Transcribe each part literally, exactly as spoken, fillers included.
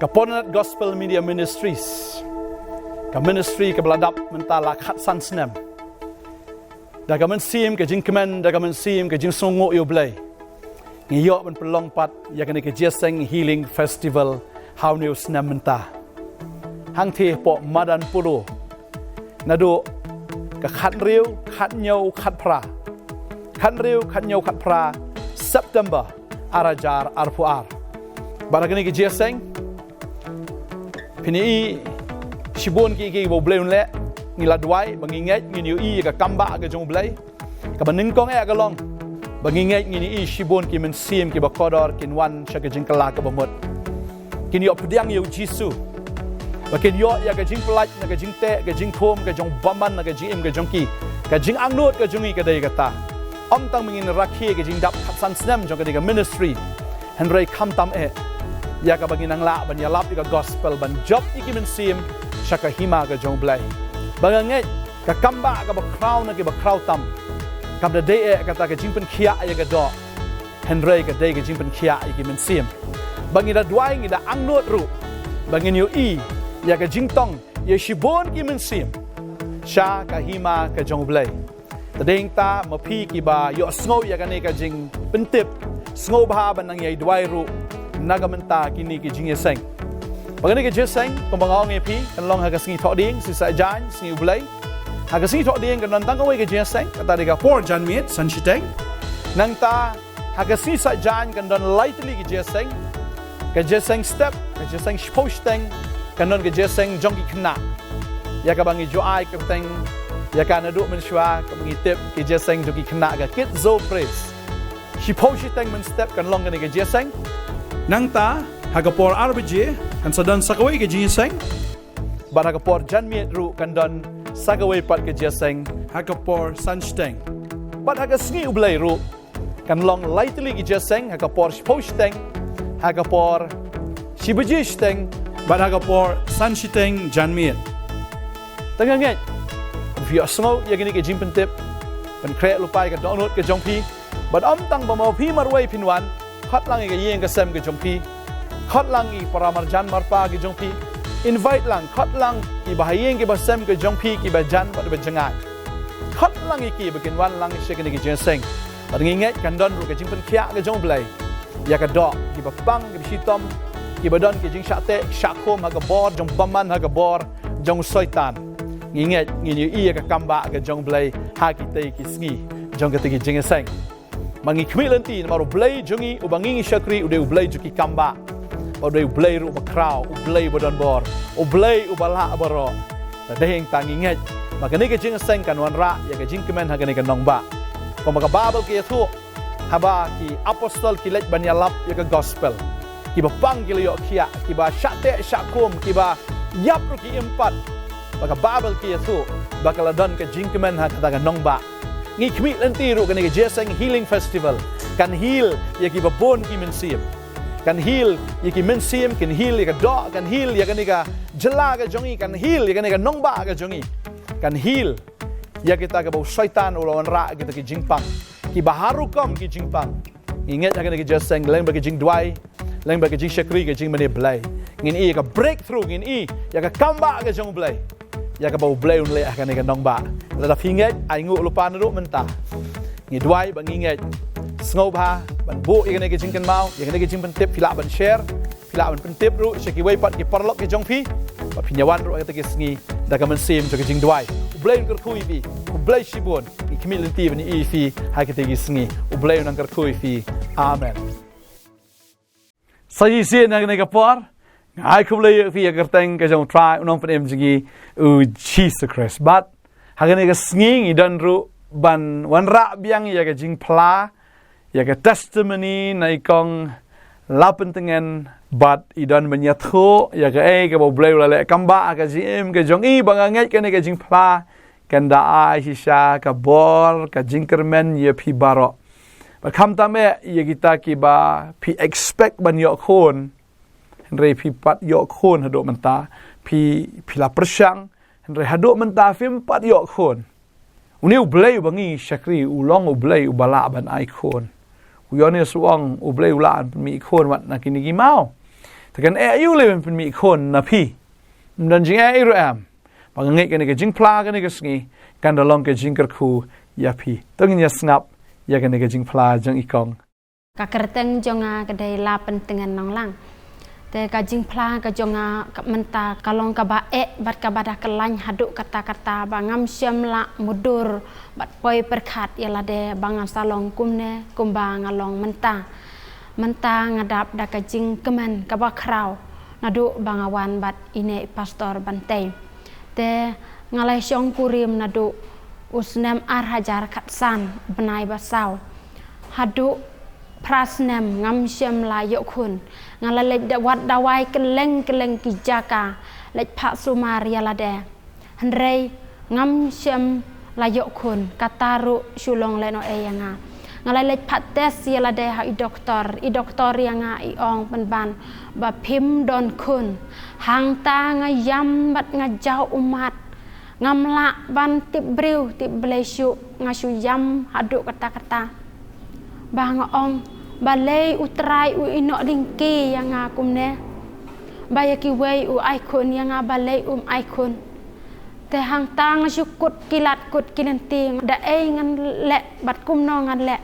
Ka Pornat Gospel Media Ministries, ka ministry kaba la dap mynta la khatsan snem. Da ka mynsiem ka jingkmen, da ka mynsiem ka jingsngewnguh ïa U Blei, ngi ïoh ban pynlong pat ïa kane ka Jingïaseng Healing Festival ha une u snem mynta. Hangtei hapoh madan Puro, naduh ka khathynriew, khathynñiew, khatphra, khathynriew, khathynñiew, khatphra September ar hajar arphew ar. Bad ha kane ka jingïaseng, phin ïohi shibun ki, ki ba U Blei un leh. Ngi la duwai ba ngi ngeit ngin ïohi ïa ka kambah ka jong U Blei. Kaba nyngkong eh ka long ba ngi ngeit ngin ïohi shibun ki mynsiem kiba kordor kin wan sha ka jingkylla kaba mut, kin ïoh pdiang ïa U Jisu, ba kin ïoh ïa ka jingpyllait na ka jingteh, ka jingkhum, ka jingbymman na ka jingim ka jong ki. Ka jingangnud ka jong ngi ka dei kata. Ym tang ba ngin rakhe ka jingdap khatsan snem jong kane ka ministry, hynrei khamtam eh ïa kaba ngin nang lah ban ïalap ïa ka gospel, ban jop ïa ki mynsiem sha ka hima ka jong U Blei. Ba nga ngeit ka kambah kaba khraw na kiba khraw tam kam da dei eh kata ka jingpynkhiah ïa ka doh, hynrei ka dei ka jingpynkhiah ïa ki mynsiem. Ba ngi da duwai, ngi da angnud ruh ba ngin ïohi ïa ka jingtong ïa shibun ki mynsiem sha ka hima ka jong U Blei. Te dei hangta ma phi kiba ïohsngew ïa kane ka jingpyntip, sngewbha ban nang ïai duwai ruh na ka mynta kine ki jingïaseng. Ba kane ka jingïaseng, kumba nga ong ïa phi, kan long ha ka sngi Thohdieng, Sngi Saitjaiñ, Sngi U Blei. Ha ka sngi Thohdieng kan don tang kawei ka jingïaseng, kata dei ka por janmiet, san shiteng. Nangta ha ka sngi Saitjaiñ kan don lai tylli ki jingïaseng. Ka jingïaseng step, ka jingïaseng shiphew shiteng, kan don ka jingïaseng jong ki khynnah, ïa kaba ngi ju ai kyrteng ïa ka naduh mynshuwa, kaba ngi tip, ka jingïaseng jong ki khynnah, ka Kids Zo Praise. Shiphew shiteng mynstep kan long kane ka jingïaseng. Nangta ha ka por ar baje kan sa don sa kawei ka jingïaseng. Bad ha ka por janmiet ruh kan don sa kawei pat ka jingïaseng ha ka por san shiteng. Bad ha ka sngi U Blei ruh kan long lai tylli ki jingïaseng, ha ka por shiphew shiteng, ha ka por shi baje shiteng, bad ha ka por san shiteng janmiet. Te nga ngeit phi ïohsngew ïa kine ki jingpyntip, pynkhreh lypa ïa ka dohnud ka jong phi. Bad ym tang ba ma phi marwei phin wan, khot lang ïa ka ïing ka sem ka jong phi, khot lang ïa ki para marjan marpa ka jong phi, invite lang, khot lang ïa ki bahaïing ki basem ka jong phi, ki bajan bad ba jngai. Khot lang ïa ki ba kin wan lang sha kine ki jingïaseng. Bad ngi ngeit kan don ruh ka jingpynkhiah ka jong U Blei ïa ka doh, ki ba pang, ki ba shitom, ki ba don ki jingshah teh shah khum ha ka bor jong bymman, ha ka bor jong Soitan. Ngi ngeit ngin ïohi ïa ka kambah ka jong U Blei ha kitei ki sngi jong kitei ki jingïaseng. Ma ngi khmih lynti namar U Blei jong ngi uba ngi ngi shakri u dei U Blei jong ki kambah, u dei U Blei ruh ba khraw, U Blei ba don bor, U Blei uba lah baroh. Te dei hangta ngi ngeit ba kane ka jingïaseng kan wanrah ïa ka jingkmen ha kane ka nongbah. Kumba ka Baibl ka ïathuh, haba ki apostol ki leit ban ïalap ïa ka gospel, ki ba pang ki la ïoh khiah, ki ba shah teh shah khum, ki ba ïap ruh ki im pat. Ba ka Baibl ka ïathuh ba ka la don ka jingkmen ha kata ka nongbah. Ngi khmih lynti ruh kane ka jingïaseng Healing Festival kan heal ïa ki ba bun ki mynsiem. Kan heal ïa ki mynsiem, kan heal ïa ka doh, kan heal ïa kane ka jylla ka jong ngi, kan heal ïa kane ka nongbah ka jong ngi. Kan heal ïa kita kiba u Soitan u la wanrah kita ki jingpang, kiba har rukom ki jingpang. Ngi ngeit ha kane ka jingïaseng, lem bad ka jingduwai, lem bad ka jingshakri, ka jingmane Blei, ngin ïohi ïa ka breakthrough, ngin ïohi ïa ka kambah ka jong U Blei, ïa kaba U Blei un leh ha kane ka nongbah. Lada phi ngeit, ai nguh lypa naduh mynta. Ngi duwai ba ngi ngeit. Sngewbha ban buh ïa kane ka jingkynmaw, ïa kane ka jingpyntip, phi lah ban share, phi lah ban pyntip ruh sha kiwei pat ki paralok ki jong phi ba phin ïa wan ruh ha kata ki sngi da ka mynsiem jong ka jingduwai. U Blei un kyrkhu ïa phi. U Blei shibun. Ngi khmih lynti ban ïohi ïa phi ha kata ki sngi. U Blei un nang kyrkhu ïa phi. Amen. Sa shisien ha kane ka por, nga ai khublei ïa phi ha ka kyrteng ka jong U Trai, U Nongpynim jong ngi, U Jisu Khrist. Bad ha kane ka sngi ngi don ruh ban wanrah biang ïa ka jingphla ïa ka testimony na i kong Lapyntngen, bad i don ban ïathuh ïa kaei kaba U Blei u la leh kambah ha ka jingim ka jong i, ba nga ngeit kane ka jingphla kan da ai shisha ka bor ka jingkyrmen ïa phi baroh. Bad khamtam eh ïa kita kiba phi expect ban ïoh khun, hynrei phi pat ïoh khun haduh mynta. Phi, phi la pyrshang, hynrei haduh mynta phim pat ïoh khun. Une U Blei uba ngi shakri u long U Blei uba lah ban ai khun. U Ïoannis u ong U Blei u lah ban pynmih khun wat na kine ki maw. Te kan eh aïu lei ban pynmih khun na phi? Ym don jingeh ei ruh em. Ba nga ngeit kane ka jingphla kane ka sngi kan da long ka jingkyrkhu ïa phi. To ngin ïa sngap ïa kane ka jingphla jong i kong. Ka kyrteng jong nga ka dei Lapyntngen Nonglang. Te ka jingphla ka jong nga ka mynta ka long kaba eh bad kaba da kyllain haduh katta katta ba ngam shym lah mudui bad poi pyrkhat ïa lade ba ngan sa long kumne kumba nga long mynta. Mynta nga dap da ka jingkmen kaba khraw naduh ba nga wan bad ine i pastor Bantei. Te nga la shongkurim naduh u snem ar hajar khatsan, bnai ba saw. Haduh phra snem ngam shym la ïoh khun. Nga la leit da wad dawai kylleng kylleng ki jaka, leit phah sumar ïa lade. Hynrei ngam shym la ïoh khun, kata ruh shu long lehnohei ïa nga. Nga la leit phah test ïa lade ha i doktor, i doktor ïa nga i ong pynban ba phim don khun. Hangta nga ïam bad nga jaw ummat. Ngam lah ban tip briew tip Blei shuh, nga shu ïam haduh katta katta. Ba nga ong, balei U Trai u ïehnoh lyngkhi ïa nga kumne? Ba ïa kiwei u ai khun, ïa nga balei um ai khun? Te hangta nga shu kut ki lad kut ki lynti, da ei ngan leh bad kumno ngan leh.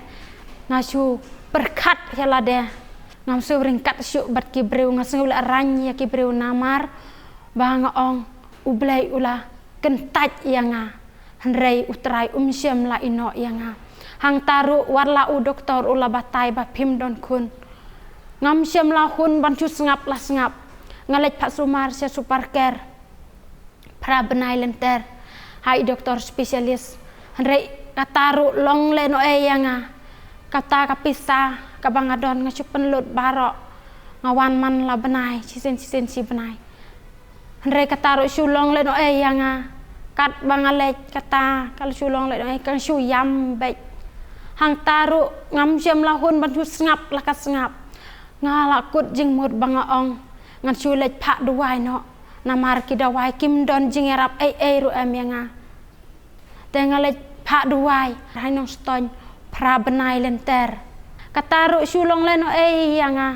Nga shu pyrkhat ïa lade. Ngam sngew ryngkat shuh bad ki briew, nga sngew lehrain ïa ki briew namar ba nga ong, U Blei u la kyntait ïa nga. Hynrei U Trai um shym la ïehnoh ïa nga. Hangta ruh wat la u doktor u la batai ba phim don khun. Ngam shym la hun ban shu sngap la sngap. Nga leit phah sumar sha Super Care. Phra bnai lynter ha i doktor specialist. Hynrei kata ruh long lehnohei ïa nga. Kata ka pisa kaba nga don nga shu pynlut baroh. Nga wan man la bnai, shisien shisien shi bnai. Hynrei kata ruh shu long lehnohei ïa nga. Katba nga leit kata ka la shu long lehnohei, ka shu ïam beit. Hangta ruh ngam shym la hun ban shu sngap la ka sngap. Nga la kut jingmut ba nga ong ngan shu leit phah dawai noh. Namar ki dawai kim don jingïarap ei ei ruh em ïa nga. Te nga leit phah dawai ha i Nongstoiñ phra bnai lynter. Kata ruh shu long lehnohei ïa nga.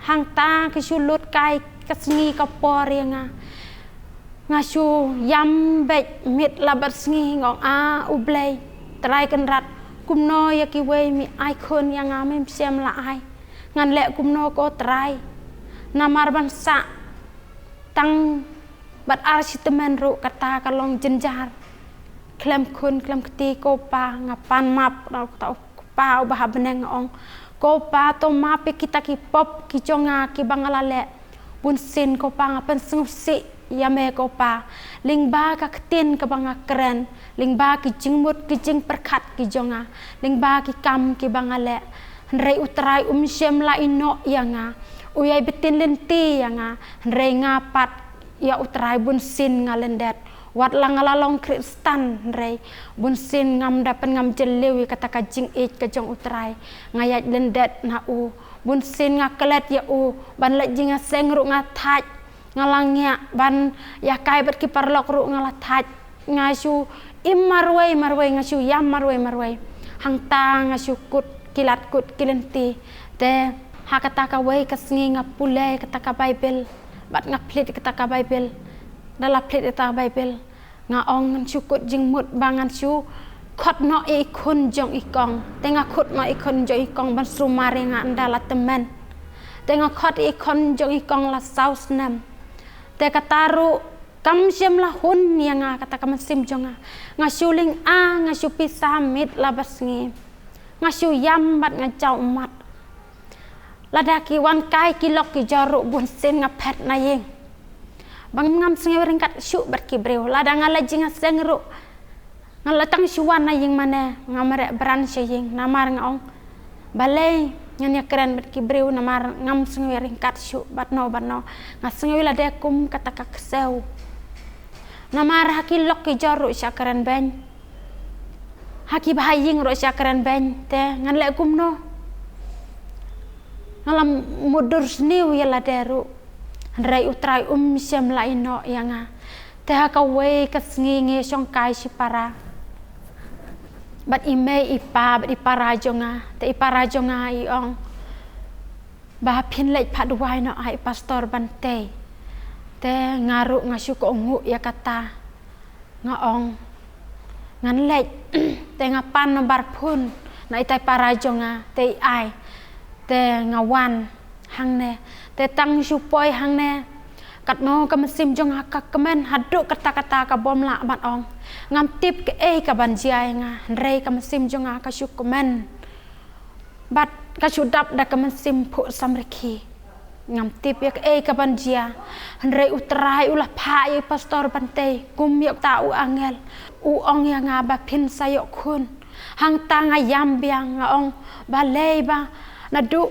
Hangta ki shu lut kai ka sngi ka por ïa nga. Nga shu ïam beit miet la bad sngi, nga ong, A U Blei Trai Kynrad, kumno ïa kiwei me ai khun ïa nga, mem shym la ai. Ngan leh kumno ko Trai? Namar ban sah tang bad ar shi tymmen ruh kata ka long jynjar. Khlem khun khlem kti, ko Pa, nga pan map na uta u Kpa uba ha bneng, nga ong, Ko Pa, to map ïa kita ki pop ki jong nga kiba nga la leh. Bunsien ko Pa nga pynsngewsih ïa me ko Pa, lyngba ka ktien kaba nga kren, lyngba ki jingmut ki jingpyrkhat ki jong nga, lyngba ki kam kiba nga leh. Hynrei U Trai um shym la ïehnoh ïa nga. U ïai btin lynti ïa nga, hynrei nga pat ïa U Trai bunsien nga lyndet. Wat la nga la long Khristan hynrei bunsien ngam da pynngam jylliew ïa kata ka jingïeit ka jong U Trai. Nga ïaid lyndet na u. Bunsien nga klet ïa u, ban leit jingïaseng ruh nga thait. Nga la ngiah, ban ïakai bad ki paralok ruh nga la thait. Nga shu im marwei marwei, nga shu ïam marwei marwei. Hangta nga shu kut ki lad kut ki lynti. Te ha kata kawei ka sngi nga pule kata ka Baibl bad nga plie kata ka Baibl. Da la plie kata ka Baibl, nga ong ngan shu kut jingmut ba ngan shu khot noh ïa i khun jong i kong. Te nga khot noh ïa i khun jong i kong ban sumar ïa nga ynda la tymmen. Te nga khot ïa i khun jong i kong la saw snem. Te kata ruh kam shym la hun ïa nga kata ka mynsiem jong nga. Nga shu lynga, nga shu pisa miet la bad sngi. Nga shu ïam bad nga jaw ummat. Lada ki wan kai ki lok ki jor ruh bunsien nga phet na ïing. Ba ngam sngew ryngkat shuh bad ki briew. Lada nga leit jingïaseng ruh, nga la tang shu wan na ïing mane, ngam reh bran sha ïing. Namar nga ong, balei ngan ïakren bad ki briew namar ngam sngew ryngkat shuh bad no bad no. Nga sngew lade kum kata ka ksew. Namar ha ki lok ki jor ruh sha kren beiñ. Ha kiba ha ïing ruh sha kren beiñ, te ngan leh kumno? Nga la mutdur sniew ïa lade ruh. Hynrei U Trai um shym la ïehnoh ïa nga. Te ha kawei ka sngi ngi shongkai shipara. Bad i mei i pa bad i para jong nga, te i para jong nga i ong, ba phin leit phah duwai noh ha i Pastor Bantei. Te nga ruh nga shu kohnguh ïa kata. Nga ong, ngan leit. Te nga pan number phone na itai para jong nga, te i ai. Te nga wan hangne. Te tang shu poi hangne, katno ka mynsiem jong nga ka kmen haduh katta katta, ka bym lah ban ong. Ngam tip kaei kaban jia ïa nga, hynrei ka mynsiem jong nga ka shu kmen. Bad ka shu dap da ka mynsiem phuh samrkhie. Ngam tip ïa kaei kaban jia, hynrei U Trai u la phah ïa i Pastor Bantei kum ïa uta u angel. U ong ïa nga ba phin sa ïoh khun. Hangta nga ïam biang, nga ong, balei ba naduh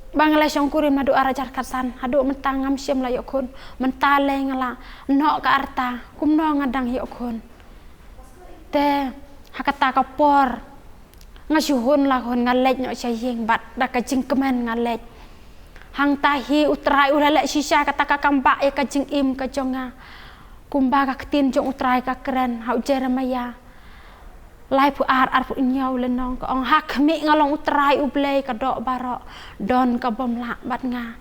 ba nga la shongkurim naduh ar hajar khatsan haduh mynta ngam shym la ïoh khun. Mynta lei nga la noh ka rta, kumno nga dang ïoh khun? Te ha kata ka por nga shu hun la hun, nga leit noh sha ïing bad da ka jingkmen nga leit. Hangta hi U Trai u la leh shisha kata ka kambah ïa ka jingim ka jong nga. Kumba ka ktien jong U Trai ka kren ha u Jeremiah laiphew ar, arphew hynñiew lynnong, ka ong, ha khmih nga long U Trai U Blei ka doh baroh, don ka bym lah bad nga.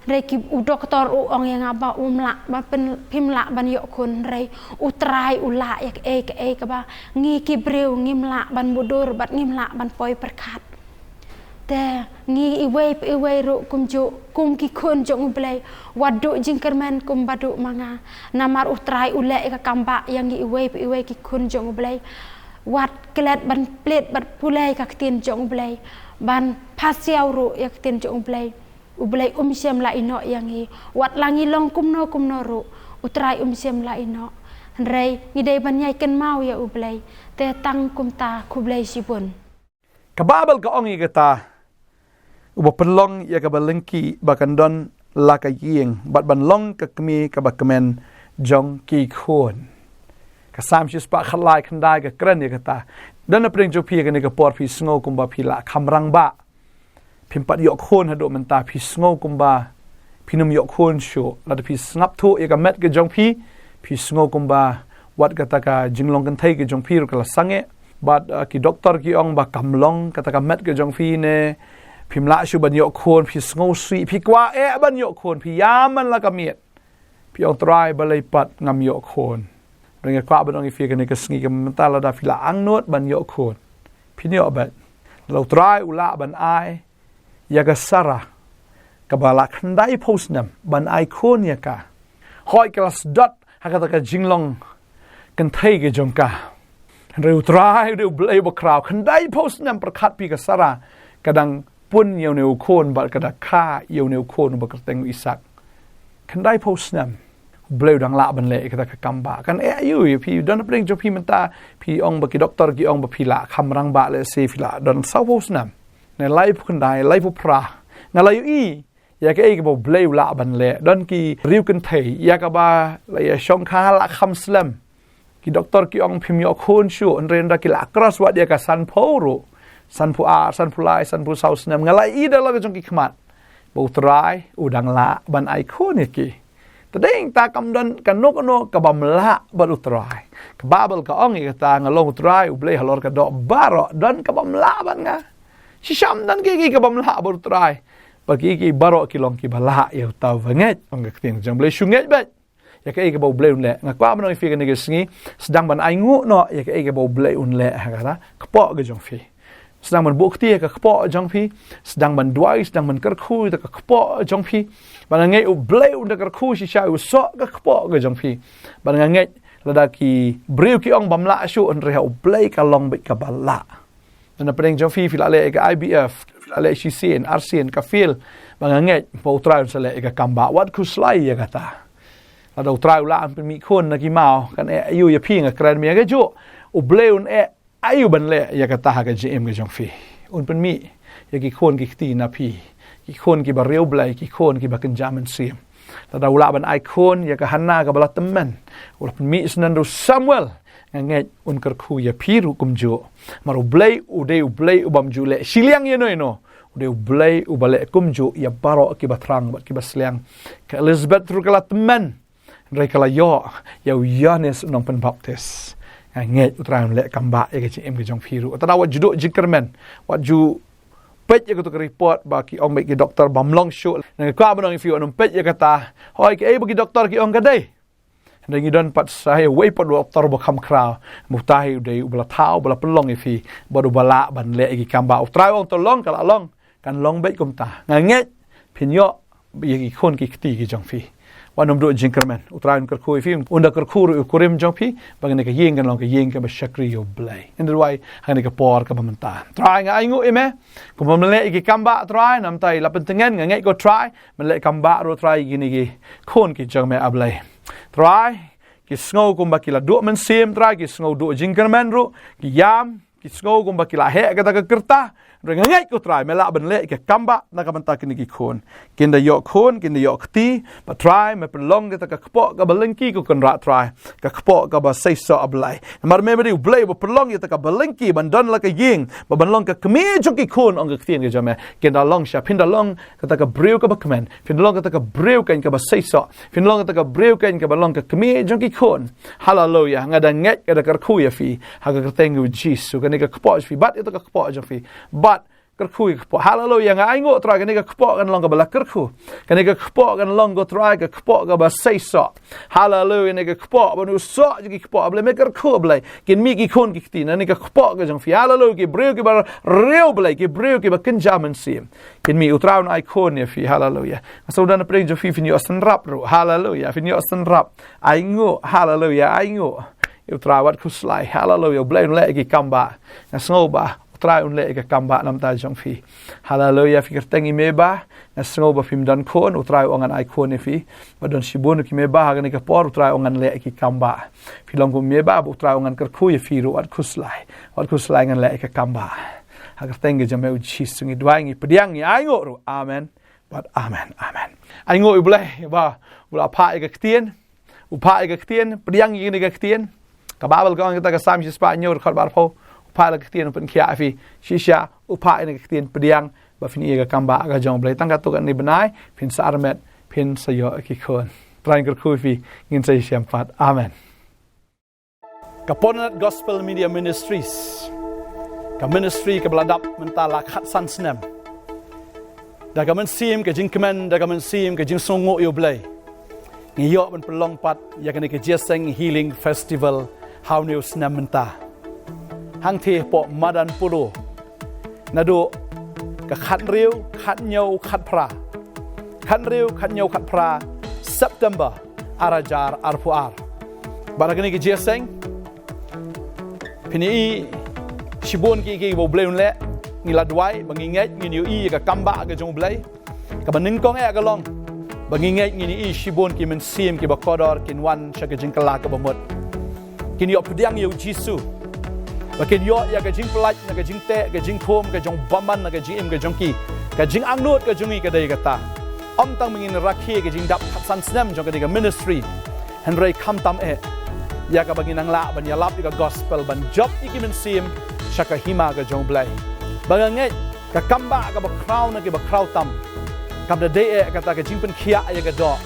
Hynrei ki, u doktor u ong ïa nga ba um lah, ba phin, phim lah ban ïoh khun, hynrei U Trai u lah ïa kaei kaei kaba ngi ki briew ngim lah ban mudui bad ngim lah ban poi pyrkhat. Te ngi iwei pa iwei ruh kumjuh kum ki khun jong U Blei, wat duh jingkyrmen kumba duh ma nga. Namar U Trai u leh ïa ka kambah ïa ngi iwei pa iwei ki khun jong U Blei. Wat klet ban plie bad pule ïa ka ktien jong U Blei, ban pasiaw ruh ïa ka ktien jong U Blei. U Blei um shym la ïehnoh ïa ngi. Wat la ngi long kumno kumno ruh, U Trai um shym la ïehnoh. Hynrei ngi dei ban ïai kynmaw ïa U Blei. Te tang kumta, khublei shibun. Ka Baibl ka ong ïa kata, uba pynlong ïa kaba lyngkhi ba kan don la ka ïing bad ban long ka kmie kaba kmen jong ki khun. Ka Salm shispah khatlai khyndai ka kren ïa kata. Don na pdeng jong phi ïa kane ka por phi sngew kumba phi la kham rangbah. Phim pat ïoh khun haduh mynta, phi sngew kumba phin ym ïoh khun shuh. Lada phi sngap thuh ïa ka met ka jong phi, phi sngew kumba wat kata ka jinglong kynthei ka jong phi ruh ka la sangeh. Bad, uh, ki doktor ki ong ba kam long kata ka met ka jong phi ne phim lah shuh ban ïoh khun, phi sngew sih, phi kwah eh ban ïoh khun, phi ïam man la ka miet. Phi ong, Trai, balei pat ngam ïoh khun? Hynrei nga kwah ban ong ïa phi kane ka sngi, ka mynta lada phi la angnud ban ïoh khun, phin ïoh beit. Lada U Trai u lah ban ai ïa ka Sarah kaba la khyndaiphew snem ban ai khun ïa ka, hooid ka la sdot ha kata ka jinglong kynthei ka jong ka. Hynrei U Trai u dei U Blei uba khraw, khyndaiphew snem pyrkhat phi ka Sarah ka dang pun ïa une u khun bad ka da kha ïa une u khun uba kyrteng u Isak. Khyndaiphew snem. U Blei u dang lah ban leh ïa kata ka kambah. Kan eh aïu ïa phi, don na pdeng jong phi mynta, phi ong ba ki doktor ki ong ba phi la kham rangbah, lehse phi la don sawphew snem ne laiphew khyndai, laiphew phra. Nga la ïohi ïa kaei kaba U Blei u lah ban leh. Don ki briew kynthei ïa kaba la ïa shongkha la kham slem. Ki doktor ki ong phim ïoh khun shuh, hynrei ynda ki la cross wat ïa ka sanphew ruh, sanphew ar, sanphew lai, sanphew saw snem, nga la ïohi da la ka jong ki khmat ba U Trai u dang lah ban ai khun ïa ki. Te dei ta kam don kano kano kabym lah bad U Trai. Ka Baibl ka ong ïa kata, nga long U Trai U Blei halor ka doh baroh, don kabym lah bad nga? Shisha ym don kiei kiei kabym lah bad U Trai. Bad kiei kiei baroh ki long kiba lah ïa uta uba ngeit, ong ka ktien jong U Blei. Shu ngeit beit ïa kaei kaba U Blei un leh. Nga kwah ban ong ïa phi kane ka sngi, sdang ban ainguh noh ïa kaei kaba U Blei un leh ha kata ka kpoh ka jong phi. Sdang ban buh kti ïa ka kpoh jong phi, sdang ban duwai, sdang ban kyrkhu ïa ka kpoh jong phi. Bad nga ngeit U Blei un da kyrkhu shisha, u soh ka kpoh ka jong phi. Bad nga ngeit lada ki briew ki ong bym lah shuh, hynrei ha U Blei ka long beit kaba lah. Na pdeng jong phi, phi la leh ïa ka I V F, phi la leh shisien, arsien, ka fail. Bad nga ngeit ba U Trai un sa leh ïa ka kambah. Wat khuslai ïa kata. Lada U Trai u lah ban pynmih khun na ki maw, kan eh aïu ïa phi? Nga kren ma ïa kajuh. U Blei un eh aïu ban leh ïa kata ha ka jingim ka jong phi? Un pynmih ïa ki khun ki kti na phi, ki khun kiba riewblei, ki khun kiba kynja mynsiem. Lada u lah ban ai khun ïa ka Hannah kaba la tymmen, u la pynmih shisha da u Samuel, nga ngeit un kyrkhu ïa phi ruh kumjuh. Namar U Blei u dei U Blei u bym ju leh shiliang ïano ïano. U dei U Blei uba leh kumjuh ïa baroh kiba thrang bad kiba sliang. Ka Elizabeth ruh ka la tymmen, hynrei ka la ïoh ïa u Ïoannis u nongpynbaptis. Nga ngeit U Trai un leh kambah ïa ka jingim ka jong phi ruh. Te wat ju duh jingkyrmen, wat ju peit ïa kato ka report ba ki ong bad ki doktor ba ym long shuh. Nga kwah ban ong ïa phi, wat nym peit ïa kata. Hooid, kaei ba ki doktor ki ong ka dei. Hynrei ngi don pat sa ïa uwei pat u doktor ba kham khraw. Mynta hi u dei uba la thaw, uba la pynlong ïa phi bad uba lah ban leh ïa ki kam ba U Trai u ong to long, ka la long. Kan long beit kumta. Nga ngeit phin ïoh ïa ki khun ki kti ki jong phi. Wat nym duh jingkyrmen. U Trai un kyrkhu ïa phi, un da kyrkhu ruh ïa u kurim jong phi, ba kane ka ïing kan long ka ïing kaba shakri ïa U Blei. Hynrei ha kane ka por kaba mynta, Trai, nga ainguh ïa me kumba me leh ïa ki kam ba, Trai, namar ba la pyntngen, nga ngeit ko Trai, me leh kam ba ruh, Trai, ïa kine ki khun ki jong me, A Blei. Trai, ki sngew kumba ki la duh mynsiem, Trai, ki sngew duh jingkyrmen ruh, ki ïam, ki sngew kumba ki la heh kata ka rta. Hynrei nga ngeit ko Trai, me lah ban leh ïa ka kam ba na ka bynta kine ki khun. Kin da ïoh khun, kin da ïoh kti, bad Trai, me pynlong kata ka kpoh kaba lyngkhi, ko Kynrad Trai, ka kpoh kaba seisoh, A Blei. Namar me, me dei U Blei ba pynlong ïa kata kaba lyngkhi ban don la ka ïing, ba ban long ka kmie jong ki khun, ong ka ktien ka jong me. Kin da long sha, phin da long kata ka briew kaba kmen, phin da long kata ka briew keiñ kaba seisoh, phin long kata ka briew keiñ kaba long ka kmie jong ki khun. Haleluia. Nga da ngeit, nga da kyrkhu ïa phi ha ka kyrteng U Jisu, kane ka kpoh jong phi bad ïa kata ka kpoh jong phi. Bad kyrkhu ïa ka kpoh. Haleluia. Nga ainguh Trai, kane ka kpoh kan long kaba la kyrkhu. Kane ka kpoh kan long, ko Trai, ka kpoh kaba seisoh. Haleluia. Kane ka kpoh, ban u soh jong ki kpoh, A Blei, me kyrkhu, A Blei, kin mih ki khun ki kti na kane ka kpoh ka jong phi. Haleluia. Ki briew kiba riewblei, ki briew kiba kynja mynsiem, kin mih. U Trai un ai khun ïa phi. Haleluia. Nga sngewdon na pdeng jong phi phin ïoh synrap ruh. Haleluia. Phin ïoh synrap. Ainguh. Haleluia. Ainguh. U Trai wat khuslai. Haleluia. U Blei un leh ïa ki kam ba. Nga sngew ba U Trai un leh ïa ka kam ba na ka bynta jong phi. Haleluia. Phi kyrteng ïa me ba nga sngew ba phim don khun, U Trai u ong ngan ai khun ïa phi. Ba don shibun ki me ba ha kane ka por, U Trai u ong ngan leh ïa ki kam ba. Phi long kum me ba, ba U Trai u ong ngan kyrkhu ïa phi ruh, wat khuslai. Wat khuslai, ngan leh ïa ka kam ba. Ha ka kyrteng ka jong me U Jisu ngi duwai, ngi pdiang, ngi ainguh ruh. Amen. Bad amen. Amen. Ainguh ïa U Blei ba u la phah ïa ka ktien. U phah ïa ka ktien, pdiang ïa kane ka ktien. Ka Baibl ka ong kata, ka Salm shispah hynñiew, dkhot arphew. U phah ïa ka ktien, u pynkhiah ïa phi. Shisha u phah ïa ka ktien, pdiang, ba phin ïoh ïa ka kam ba ka jong U Blei. Tang katto katne bnai phin sa armet, phin sa ïoh ïa ki khun. Trai un kyrkhu ïa phi. Ngin sa ïashem pat. Amen. Ka Pyrnat Gospel Media Ministries, ka ministry kaba la dap mynta la khatsan snem. Da ka mynsiem ka jingkmen, da ka mynsiem ka jingsngewnguh ïa U Blei, ngi ïoh ban pynlong pat ïa kane ka Jingïaseng Healing Festival ha une u snem mynta, hangtei hapoh madan Polo, naduh ka khathynriew, khathynñiew, khatphra, khathynriew, khathynñiew, khatphra September ar hajar arphew ar. Bad ha kane ka jingïaseng phin ïohi shibun ki, ki ba U Blei un leh. Ngi la duwai ba ngi ngeit ngin ïohi ïa ka kam ba ka jong U Blei. Kaba nyngkong eh ka long ba ngi ngeit ngin ïohi shibun ki mynsiem kiba kordor kin wan sha ka jingkylla kaba mut, kin ïoh pdiang ïa U Jisu, ba kin ïoh ïa ka jingpyllait na ka jingteh, ka jingthum, ka jingbymman na ka jingim ka jong ki. Ka jingangnud ka jong ngi ka dei kata. Ym tang ba ngin rakhe ka jingdap khatsan snem jong kane ka ministry, hynrei khamtam eh ïa kaba ngin nang lah ban ïalap ïa ka gospel, ban jop ïa ki mynsiem sha ka hima ka jong U Blei. Ba nga ngeit ka kam ba kaba khraw na kiba khraw tam kam da dei eh kata ka jingpynkhiah ïa ka doh,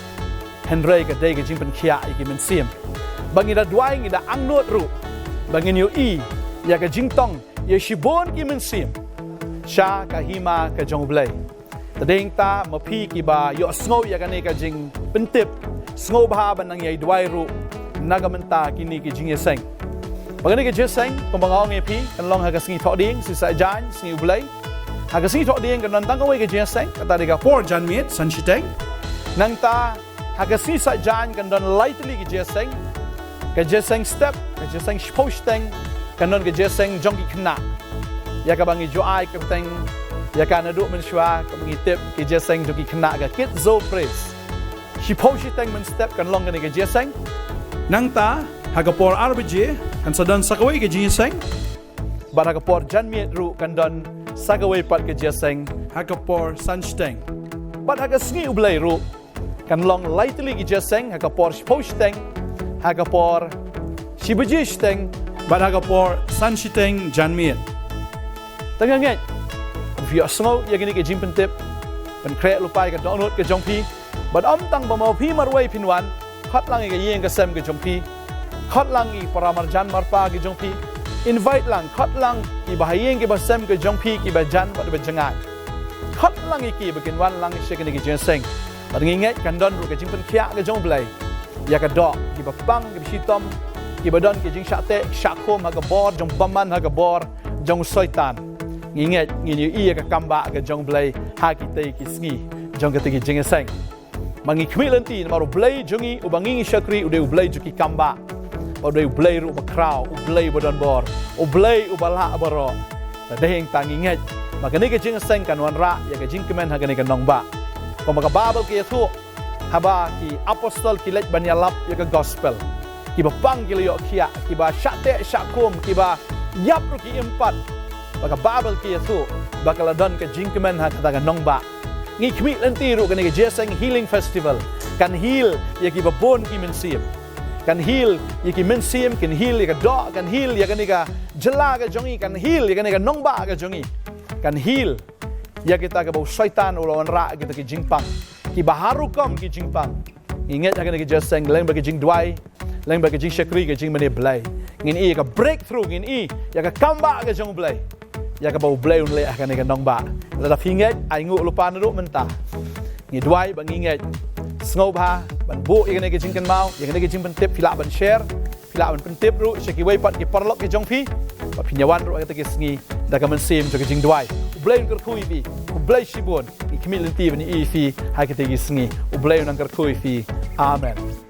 hynrei ka dei ka jingpynkhiah ïa ki mynsiem. Ba ngi da duwai, ngi da angnud ruh ba ngin ïohi ïa ka jingtong ïa shibun ki mynsiem sha ka hima ka jong U Blei. Te dei nangta ma phi kiba ïohsngew ïa kane ka jingpyntip, sngewbha ban nang ïai duwai ruh na ka bynta kine ki jingïaseng. Ba kane ka jingïaseng, kumba nga ong ïa phi, kan long ha ka sngi Thohdieng, sngi Saitjaiñ, sngi U Blei. Ha ka sngi Thohdieng kan don tang kawei ka jingïaseng, kata dei ka por janmiet, san shiteng. Nangta ha ka sngi Saitjaiñ kan don lai tylli ki jingïaseng. Ka jingïaseng step, ka jingïaseng shiphew shiteng, kan don ka jingïaseng jong ki khynnah, ïa kaba ngi ju ai kyrteng ïa ka naduh mynshuwa, kaba ngi tip, ka jingïaseng jong ki khynnah, ka Kids Zone Praise. Shiphew shiteng mynstep kan long kane ka jingïaseng. Nangta ha ka por ar baje kan sa don sa kawei ka jingïaseng. Bad ha ka por janmiet ruh kan don sa kawei pat ka jingïaseng ha ka por san shiteng. Bad ha ka sngi U Blei ruh kan long lai tylli ki jingïaseng, ha ka por shiphew shiteng, ha ka por shi baje shiteng, bad ha ka por san shiteng janmiet. Te nga ngeit ba phi ïohsngew ïa kine ki jingpyntip, pynkhreh lypa ïa ka dohnud ka jong phi. Bad ym tang ba ma phi marwei phin wan, khot lang ïa ka ïing ka sem ka jong phi, khot lang ïa ki para marjan marpa ka jong phi, invite lang, khot lang ïa ki bahaïing ki bahasem ka jong phi kiba jan bad ba jngai. khot lang ïa ki ba kin wan lang sha kane ka jingïaseng. Bad ngi ngeit kan don ruh ka jingpynkhiah ka jong U Blei ïa ka doh kiba pang, kiba shitom, kiba don ki jingshah teh shah khum ha ka bor jong bymman, ha ka bor jong Soitan. Ngi ngeit ngin ïohi ïa ka kambah ka jong U Blei ha kitei ki sngi jong katei ka jingïaseng. Ma ngi khmih lynti namar U Blei jong ngi uba ngi ngi shakri u dei U Blei jong ki kambah. Bad u dei U Blei ruh uba khraw, U Blei uba don bor, U Blei uba lah baroh. Te dei hangta ngi ngeit ba kane ka jingïaseng kan wanrah ïa ka jingkmen ha kane ka nongbah. Kumba ka Baibl ka ïathuh, haba ki apostol ki leit ban ïalap ïa ka gospel, kiba pang ki la ïoh khiah, kiba shah teh shah khum, kiba ïap ruh ki im pat. Ba ka Baibl ka ïathuh ba ka la don ka jingkmen ha kata ka nongbah. Ngi khmih lynti ruh kane ka jingïaseng Healing Festival kan heal ïa kiba bun ki mynsiem. Kan heal ïa ki mynsiem, kan heal ïa ka doh, kan heal ïa kane ka jylla ka jong ngi, kan heal ïa kane ka nongbah ka jong ngi. Kan heal ïa kita kiba u Soitan u la wanrah kita ki jingpang, kiba har rukom ki jingpang. Ngi ngeit ha kane ka jingïaseng lyngba ka jingduwai, lyngba ka jingshakri, ka jingmane Blei, ngin ïohi ïa ka breakthrough, ngin ïohi ïa ka kambah ka jong U Blei, ïa kaba U Blei un leh ha kane ka nongbah. Lada phi ngeit, ai nguh lypa naduh mynta. Ngi duwai ba ngi ngeit. Sngewbha ban buh ïa kane ka jingkynmaw, ïa kane ka jingpyntip, phi lah ban share, phi lah ban pyntip ruh sha kiwei pat ki paralok ki jong phi ba phin ïawan ruh ha kata ka sngi da ka mynsiem jong ka jingduwai. U Blei un kyrkhu ïa phi. U Blei shibun. Ngi khmih lynti ban ïohi ïa phi ha kata ka sngi. U Blei un nang kyrkhu ïa phi. Amen.